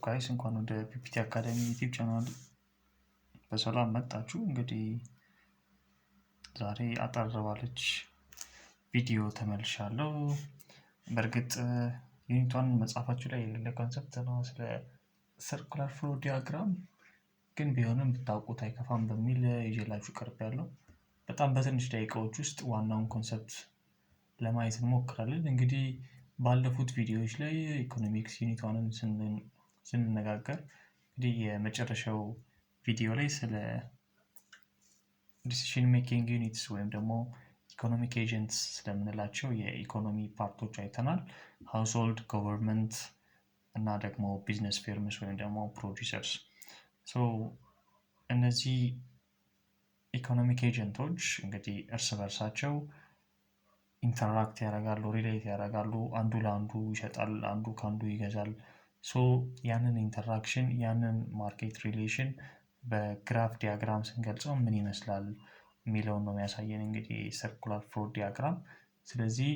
Guys? እንኳን ወደ PPT Academy YouTube channel በሰላም መጣችሁ። እንግዲህ ዛሬ አጠር ባለች ቪዲዮ ተመልሻለሁ። በእርግጥ unit one መጽሐፋችሁ ላይ የሌለ concept ነው ስለ circular flow diagram፣ ግን ቢሆንም ብታውቁት አይከፋም በሚል ይዤላችሁ ቀርቤያለሁ። በጣም በትንሽ ደቂቃዎች ውስጥ ዋናውን concept ለማየት እንሞክራለን። እንግዲህ ባለፉት ቪዲዮዎች ላይ economics unit one ን ስንነጋገር እንግዲህ የመጨረሻው ቪዲዮ ላይ ስለ decision making units ወይም ደግሞ economic agents ስለምንላቸው የኢኮኖሚ part ኦች አይተናል። Household፣ government እና ደግሞ business firms ወይም ደግሞ producers። እነዚህ economic agent ኦች እንግዲህ እርስ በርሳቸው interact ያደርጋሉ፣ relate ያደርጋሉ። አንዱ ለአንዱ ይሸጣል፣ አንዱ ከአንዱ ይገዛል። So ያንን interaction፣ ያንን market relation በ graph diagram ስንገልጸው ምን ይመስላል የሚለውን ነው የሚያሳየን እንግዲህ circular flow diagram። ስለዚህ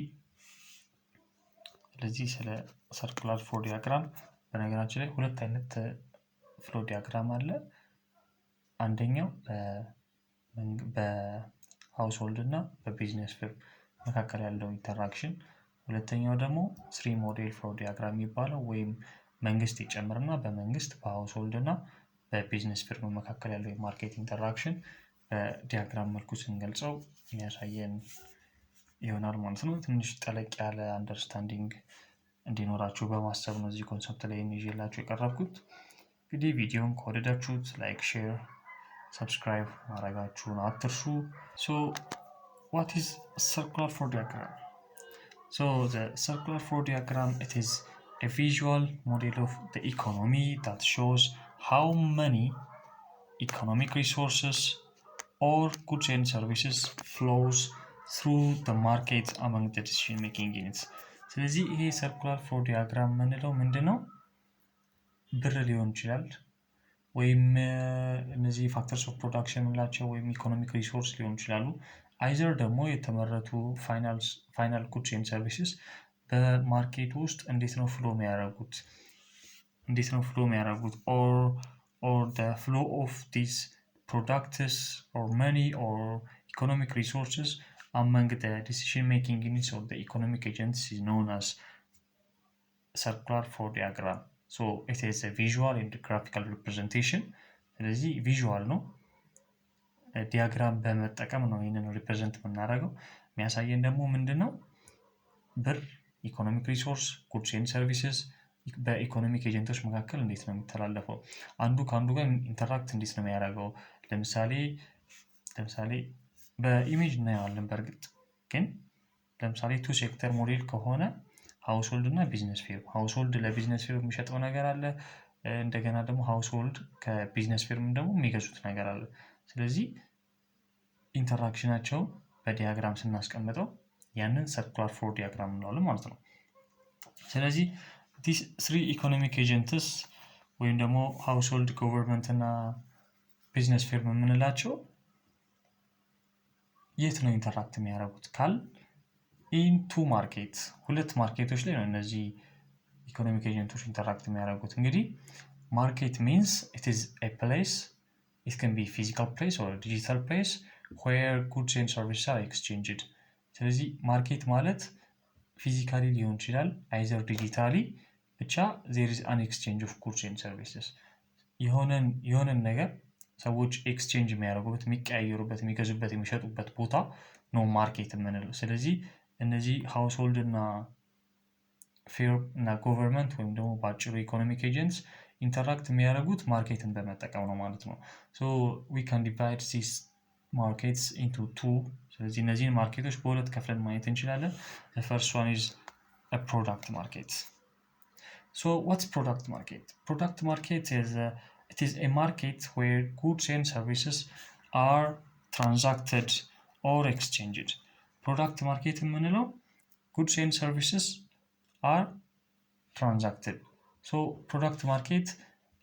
ስለ circular flow diagram፣ በነገራችን ላይ ሁለት አይነት flow diagram አለ። አንደኛው በ household እና በ business firm መካከል ያለው interaction፣ ሁለተኛው ደግሞ three model flow diagram የሚባለው ወይም መንግስት ይጨምርና በመንግስት፣ በ household እና በ business firm መካከል ያለው የ market interaction በ diagram መልኩ ስንገልጸው የሚያሳየን ይሆናል ማለት ነው። ትንሽ ጠለቅ ያለ understanding እንዲኖራችሁ በማሰብ ነው እዚህ concept ላይ ይዤላችሁ የቀረብኩት። እንግዲህ ቪዲዮን ከወደዳችሁት like፣ share፣ subscribe ማድረጋችሁን አትርሱ። So what is circular flow diagram? So the circular flow diagram, it is a visual model of the economy that shows how money, economic resources, or goods and services flows through the market among the decision making units። ስለዚህ ይሄ circular flow diagram የምንለው ምንድን ነው? ብር ሊሆን ይችላል ወይም እነዚህ factors of production የምንላቸው ወይም economic resource ሊሆኑ ይችላሉ። Either ደግሞ የተመረቱ final goods and services በ market ኡ ውስጥ እንዴት ነው flow የሚያደርጉት፣ እንዴት ነው flow የሚያደርጉት or flow of these products or money or economic resources among the decision making units of the economic agents is known as circular flow diagram. So it is a visual and graphical representation። ስለዚህ visual ነው፣ diagram በመጠቀም ነው ይህንን represent የምናደርገው። የሚያሳየን ደግሞ ምንድን ነው? ብር፣ economic resource፣ goods and services በ economic agent ኦች መካከል እንዴት ነው የሚተላለፈው? አንዱ ከአንዱ ጋር interact እንዴት ነው የሚያደርገው? ለምሳሌ በ image እናየዋለን። በእርግጥ ግን ለምሳሌ two sector model ከሆነ household እና business firm፣ household ለ business firm የሚሸጠው ነገር አለ። እንደገና ደግሞ household ከ business firm ደግሞ የሚገዙት ነገር አለ። ስለዚህ interaction ኣቸው በ diagram ስናስቀምጠው ያንን circular flow diagram እንለዋለን ማለት ነው። ስለዚህ these three economic agents ወይም ደግሞ household፣ government እና business firm የምንላቸው የት ነው interact የሚያደርጉት ካል in two market፣ ሁለት market ኦች ላይ ነው እነዚህ economic agent ኦች interact የሚያደርጉት። እንግዲህ market means it is a place, it can be physical place or digital place, where goods and service are exchanged። ስለዚህ market ማለት physically ሊሆን ይችላል፣ either digitally፣ ብቻ there is an exchange of goods and services። የሆነን ነገር ሰዎች exchange የሚያደርጉበት፣ የሚቀያየሩበት፣ የሚገዙበት፣ የሚሸጡበት ቦታ ነው market የምንለው። ስለዚህ እነዚህ household እና firm እና government ወይም ደግሞ በአጭሩ economic agents interact የሚያደርጉት market ን በመጠቀም ነው ማለት ነው። So we can divide these markets into two። ስለዚህ እነዚህን market ኦች በሁለት ከፍለን ማየት እንችላለን። First one is product market። So what's product market? Product market is it is a market where goods and services are transacted or exchanged። Product market የምንለው goods and services are transacted። So product market,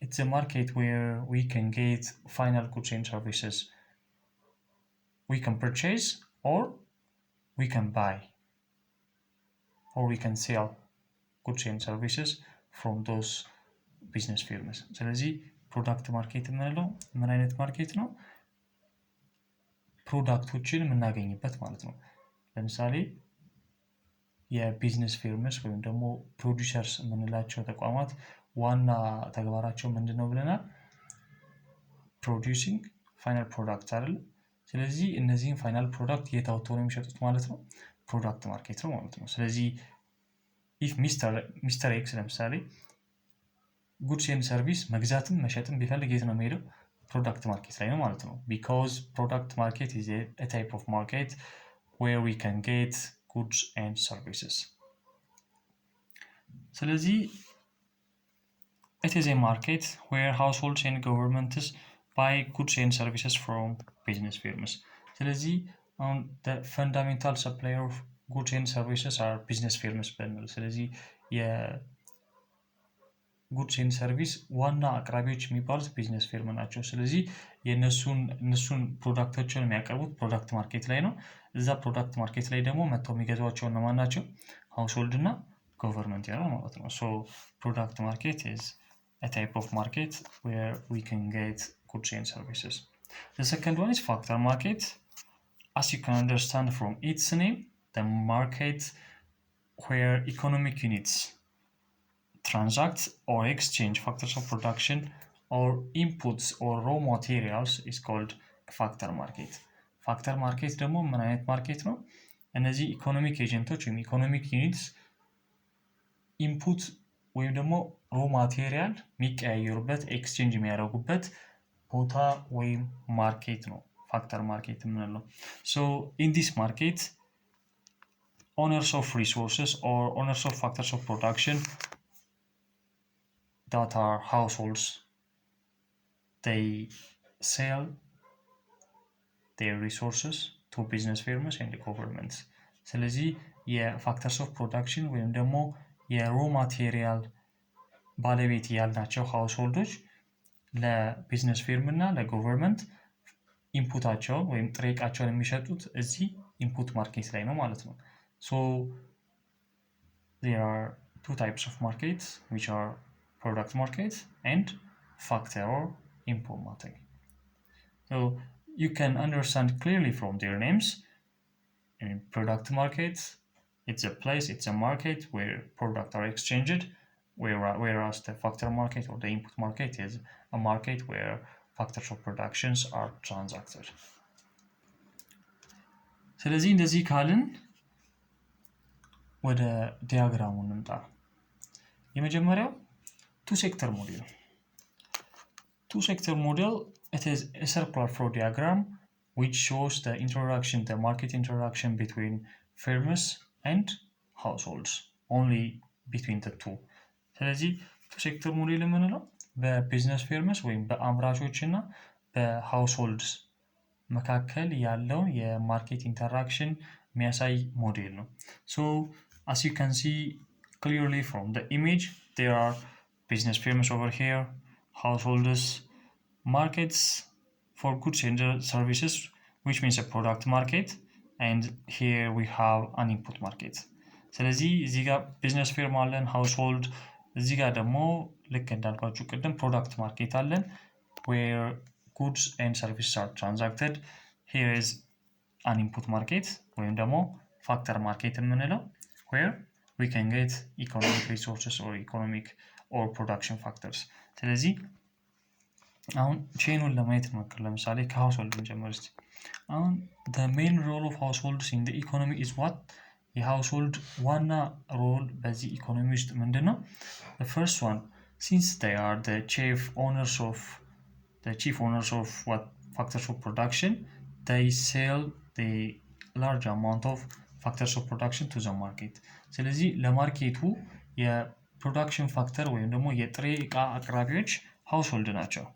it's a market where we can get final goods and services. We can purchase or we can buy or we can sell goods and services from those Business firms። ስለዚህ product market የምንለው ምን አይነት market ነው? Product ኦችን የምናገኝበት ማለት ነው። ለምሳሌ የ business firms ወይም ደግሞ producers የምንላቸው ተቋማት ዋና ተግባራቸው ምንድን ነው ብለናል? Producing final product አይደል? ስለዚህ እነዚህን final product የት አውጥተው ነው የሚሸጡት ማለት ነው? Product market ነው ማለት ነው። ስለዚህ if Mister X ለምሳሌ goods and service መግዛትም መሸጥም ቢፈልግ የት ነው የሚሄደው? Product market ላይ ነው ማለት ነው። Because product market is a type of market where we can get goods and services። ስለዚህ it is a market where households and governments buy goods and services from business firms። ስለዚህ አሁን fundamental supplier of goods and services are business firms ብለናል። ስለዚህ የ goods and service ዋና አቅራቢዎች የሚባሉት business firm ናቸው። ስለዚህ የእነሱን እነሱን product ኦችን የሚያቀርቡት product market ላይ ነው። እዛ product market ላይ ደግሞ መጥተው የሚገዟቸው እነማን ናቸው? Household እና government ይሆናል ማለት ነው። So product market is a type of market where we can get goods and services. The second one is factor market. As you can understand from its name, the market where economic units transact or exchange factors of production or inputs or raw materials is called factor market. Factor market ደግሞ ምን አይነት market ነው? እነዚህ economic agent ኦች ወይም economic units input ወይም ደግሞ raw material የሚቀያየሩበት፣ exchange የሚያደርጉበት ቦታ ወይም market ነው factor market የምንለው። So in this market, owners of resources or owners of factors of production, that are households, they sell their resources to business firms and governments። ስለዚህ የ factors of production ወይም ደግሞ የ raw material ባለቤት ያልናቸው household ኦች ለ business firm እና ለ government input ኣቸውን ወይም ጥሬ ዕቃቸውን የሚሸጡት እዚህ input market ላይ ነው ማለት ነው። So there are two types of markets, which are product market and factor or input market. So you can understand clearly from their names. In product market, it's a place, it's a market where products are exchanged, whereas the factor market or the input market is a market where factors of productions are transacted. ስለዚህ እንደዚህ ካልን ወደ diagram ኡ እንምጣ። የመጀመሪያው two sector model። Two sector model, it is a circular flow diagram which shows the interaction, the market interaction between firms and households, only between the two። ስለዚህ two sector model የምንለው በ business firms ወይም በአምራቾች እና በ households መካከል ያለውን የ market interaction የሚያሳይ ሞዴል ነው። So as you can see clearly from the image, there are business firms over here, households, markets for goods and services, which means a product market, and here we have an input market። ስለዚህ እዚህ ጋር business firm አለን፣ household፣ እዚህ ጋር ደግሞ ልክ እንዳልኳችሁ ቅድም product market አለን where goods and services are transacted. Here is an input market ወይም ደግሞ factor market የምንለው where we can get economic resources or economic or production factors። ስለዚህ አሁን chain ኑን ለማየት እንሞክር። ለምሳሌ ከ household እንጀምር እስቲ። አሁን main role of households in economy is what? የ household ዋና role በዚህ ኢኮኖሚ ውስጥ ምንድን ነው? First one, since they are the chief owners of what? Factors of production, they sell the large amount of factors of production to the market። ስለዚህ ለ market ኡ የ production factor ወይም ደግሞ የጥሬ እቃ አቅራቢዎች household ናቸው።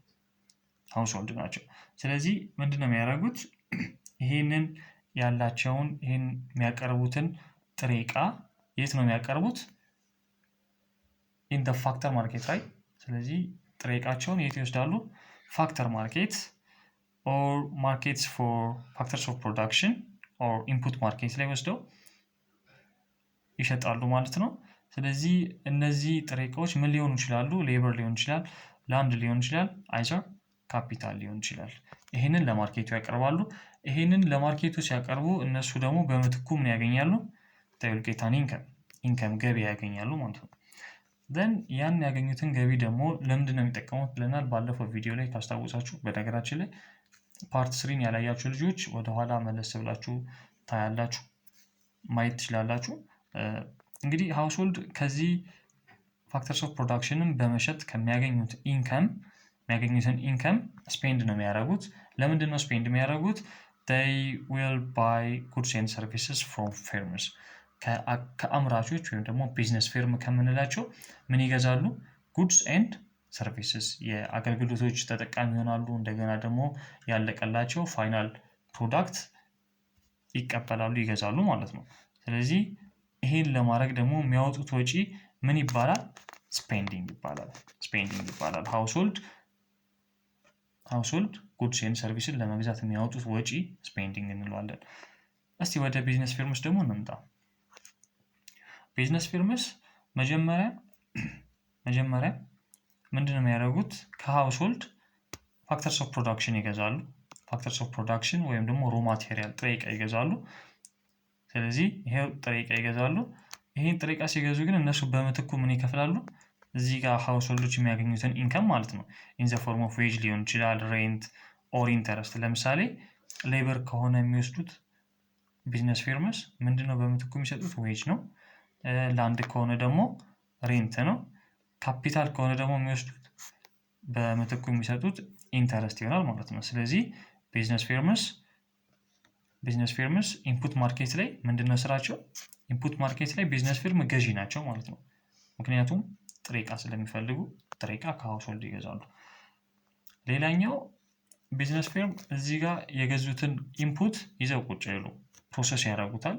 ስለዚህ ምንድን ነው የሚያደርጉት? ይሄንን ያላቸውን፣ ይሄን የሚያቀርቡትን ጥሬ እቃ የት ነው የሚያቀርቡት? In factor market ላይ። ስለዚህ ጥሬ እቃቸውን የት ይወስዳሉ? Factor market or markets for factors of production or input market ላይ ወስደው ይሸጣሉ ማለት ነው። ስለዚህ እነዚህ ጥሬ እቃዎች ምን ሊሆኑ ይችላሉ? Labor ሊሆን ይችላል፣ land ሊሆን ይችላል፣ either capital ሊሆን ይችላል። ይሄንን ለ market ኡ ያቀርባሉ። ይሄንን ለ market ኡ ሲያቀርቡ እነሱ ደግሞ በምትኩ ምን ያገኛሉ? They get an income፣ ገቢ ያገኛሉ ማለት ነው። Then ያን ያገኙትን ገቢ ደግሞ ለምንድን ነው የሚጠቀሙት ብለናል ባለፈው ቪዲዮ ላይ ካስታወሳችሁ። በነገራችን ላይ part 3ን ያላያችሁ ልጆች ወደኋላ መለስ ብላችሁ ታያላችሁ፣ ማየት ትችላላችሁ። እንግዲህ household ከዚህ factors of production ን በመሸጥ ከሚያገኙት income የሚያገኙትን income spend ነው የሚያደርጉት። ለምንድን ነው spend የሚያደርጉት? They will buy goods and services from firms። ከአምራቾች ወይም ደግሞ business firm ከምንላቸው ምን ይገዛሉ? Goods and services፣ የአገልግሎቶች ተጠቃሚ ይሆናሉ። እንደገና ደግሞ ያለቀላቸው final product ይቀበላሉ፣ ይገዛሉ ማለት ነው። ስለዚህ ይሄን ለማድረግ ደግሞ የሚያወጡት ወጪ ምን ይባላል? Spending ይባላል። Spending ይባላል። Household goods and service ን ለመግዛት የሚያወጡት ወጪ spending እንለዋለን። እስቲ ወደ business firms ደግሞ እንምጣ። Business firms መጀመሪያ ምንድን ነው የሚያደርጉት? ከ household factors of production ይገዛሉ። Factors of production ወይም ደግሞ raw material፣ ጥሬ ዕቃ ይገዛሉ። ስለዚህ ይሄው ጥሬ ዕቃ ይገዛሉ። ይሄን ጥሬ ዕቃ ሲገዙ ግን እነሱ በምትኩ ምን ይከፍላሉ? እዚህ ጋር household ኦች የሚያገኙትን income ማለት ነው። In the form of wage ሊሆን ይችላል፣ rent or interest። ለምሳሌ labor ከሆነ የሚወስዱት business firms ምንድነው በምትኩ የሚሰጡት? Wage ነው። Land ከሆነ ደግሞ rent ነው። ካፒታል ከሆነ ደግሞ የሚወስዱት በምትኩ የሚሰጡት interest ይሆናል ማለት ነው። ስለዚህ business firms input market ላይ ምንድነው ስራቸው? Input market ላይ business firm ገዢ ናቸው ማለት ነው። ምክንያቱም ጥሬ ዕቃ ስለሚፈልጉ ጥሬ ዕቃ ከ household ይገዛሉ። ሌላኛው business firm እዚህ ጋር የገዙትን input ይዘው ቁጭ አይሉም፣ process ያደርጉታል።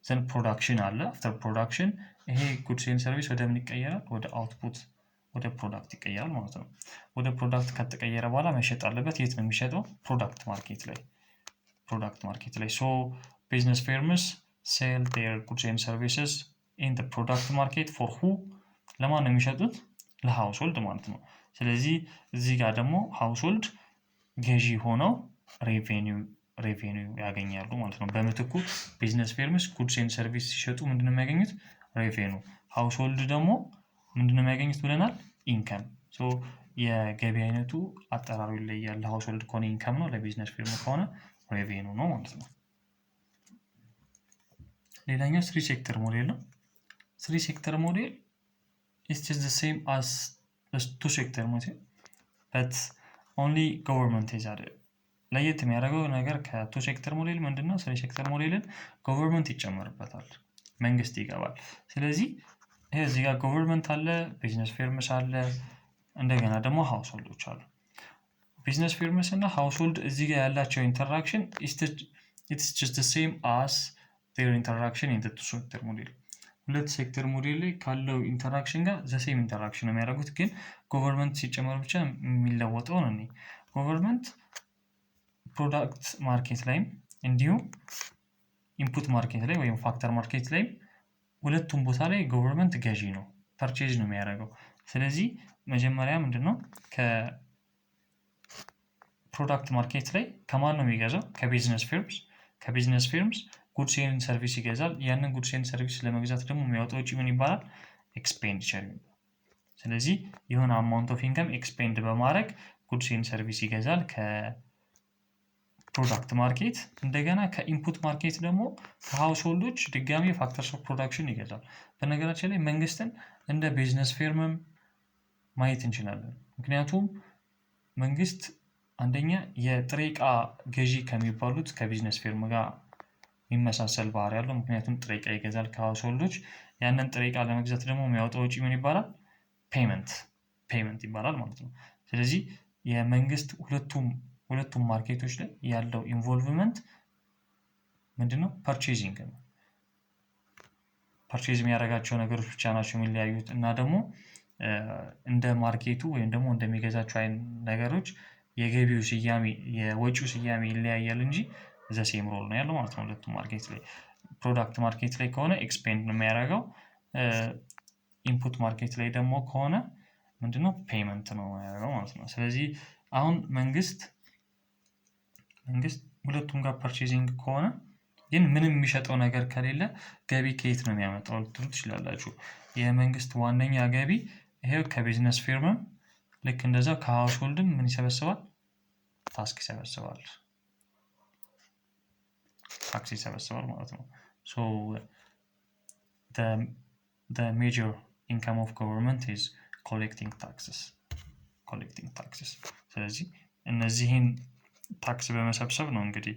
Then production አለ። After production ይሄ goods and service ወደ ምን ይቀየራል? ወደ output፣ ወደ product ይቀየራል ማለት ነው። ወደ product ከተቀየረ በኋላ መሸጥ አለበት። የት ነው የሚሸጠው? Product market ላይ፣ product market ላይ። So business firms sell their goods and services in product market for who? ለማን ነው የሚሸጡት? ለ household ማለት ነው። ስለዚህ እዚህ ጋር ደግሞ household ገዢ ሆነው revenue ያገኛሉ ማለት ነው። በምትኩ business firms goods and service ሲሸጡ ምንድነው የሚያገኙት? Revenue። Household ደግሞ ምንድነው የሚያገኙት ብለናል? Income። የገቢ አይነቱ አጠራሩ ይለያል። ለ household ከሆነ income ነው፣ ለ business firm ከሆነ revenue ነው ማለት ነው። ሌላኛው three sector model ነው። Three sector model is just the same as two sector model, but only government is added። ለየት የሚያደርገው ነገር ከ two sector model ምንድነው? Three sector model ን government ይጨመርበታል፣ መንግስት ይገባል። ስለዚህ ይሄ እዚህ ጋር government አለ፣ business firms አለ፣ እንደገና ደግሞ household ኦች አሉ። Business firms እና household እዚህ ጋር ያላቸው interaction, it's just the same as their interaction in two sector model። ሁለት sector model ላይ ካለው interaction ጋር the same interaction ነው የሚያደርጉት፣ ግን government ሲጨመር ብቻ የሚለወጠው ነው። Government product market ላይም እንዲሁም input market ላይ ወይም factor market ላይም ሁለቱም ቦታ ላይ government ገዢ ነው፣ purchase ነው የሚያደርገው። ስለዚህ መጀመሪያ ምንድነው ከ product market ላይ ከማን ነው የሚገዛው? ከ business firms። ከ business firms goods and service ይገዛል። ያንን goods and service ለመግዛት ደግሞ የሚያወጣው ወጪ ምን ይባላል? Expenditure ይባላል። ስለዚህ የሆነ amount of income expend በማድረግ goods and service ይገዛል ከ product market። እንደገና ከ input market ደግሞ ከ household ኦች ድጋሚ factors of production ይገዛል። በነገራችን ላይ መንግስትን እንደ business firm ም ማየት እንችላለን። ምክንያቱም መንግስት አንደኛ የጥሬ ዕቃ ገዢ ከሚባሉት ከ business firm ጋር የሚመሳሰል ባህሪ ያለው። ምክንያቱም ጥሬ ዕቃ ይገዛል ከ household ኦች። ያንን ጥሬ ዕቃ ለመግዛት ደግሞ የሚያወጣው ወጪ ምን ይባላል? Payment ይባላል ማለት ነው። ስለዚህ የመንግስት ሁለቱም market ኦች ላይ ያለው involvement ምንድነው? Purchasing ነው። Purchase የሚያደርጋቸው ነገሮች ብቻ ናቸው የሚለያዩት እና ደግሞ እንደ market ኡ ወይም ደግሞ እንደሚገዛቸው አይነት ነገሮች የገቢው ስያሜ፣ የወጪው ስያሜ ይለያያል እንጂ the same role ነው ያለው ማለት ነው። ሁለቱም market ላይ product market ላይ ከሆነ expend ነው የሚያደርገው። Input market ላይ ደግሞ ከሆነ ምንድነው? Payment ነው ያደረገው ማለት ነው። ስለዚህ አሁን መንግስት ሁለቱም ጋር purchasing ከሆነ ግን ምንም የሚሸጠው ነገር ከሌለ ገቢ ከየት ነው የሚያመጣው ልትሉ ትችላላችሁ። የመንግስት ዋነኛ ገቢ ይሄው ከ business firm ም ልክ እንደዛ ከ household ም ምን ይሰበስባል? Tax ይሰበስባል። Tax ይሰበስባል ማለት ነው። So the major income of government is collecting taxes, collecting taxes። ስለዚህ እነዚህን tax በመሰብሰብ ነው እንግዲህ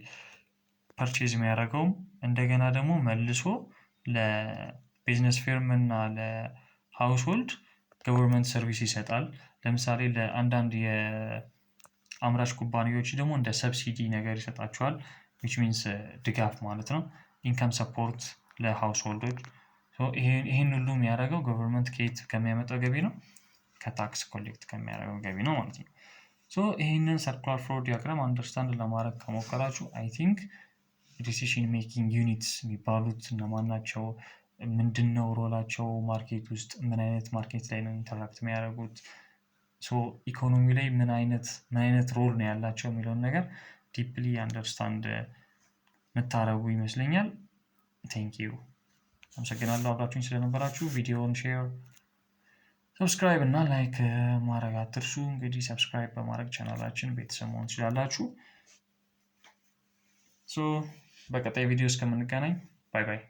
purchase የሚያደርገውም፣ እንደገና ደግሞ መልሶ ለ business firm እና ለ household government service ይሰጣል። ለምሳሌ ለአንዳንድ የአምራች ኩባንያዎች ደግሞ እንደ subsidy ነገር ይሰጣቸዋል፣ which means ድጋፍ ማለት ነው። Income support ለ household ኦች። ይሄን ሁሉ የሚያደርገው government ከየት ከሚያመጣው ገቢ ነው? ከ tax collect ከሚያደርገው ገቢ ነው ማለት ነው። So ይሄንን circular flow diagram understand ለማድረግ ከሞከራችሁ I think decision making units የሚባሉት እነማን ናቸው? ምንድነው role ኣቸው market ውስጥ? ምን አይነት market ላይ ነው interact የሚያደርጉት? So ኢኮኖሚ ላይ ምን አይነት role ነው ያላቸው የሚለውን ነገር deeply understand የምታደርጉ ይመስለኛል። Thank you፣ አመሰግናለሁ አብራችሁኝ ስለነበራችሁ። ቪዲዮውን share፣ subscribe እና like ማድረግ አትርሱ። እንግዲህ subscribe በማድረግ ቻናላችን ቤተሰብ መሆን ትችላላችሁ። So በቀጣይ ቪዲዮ እስከምንገናኝ bye bye።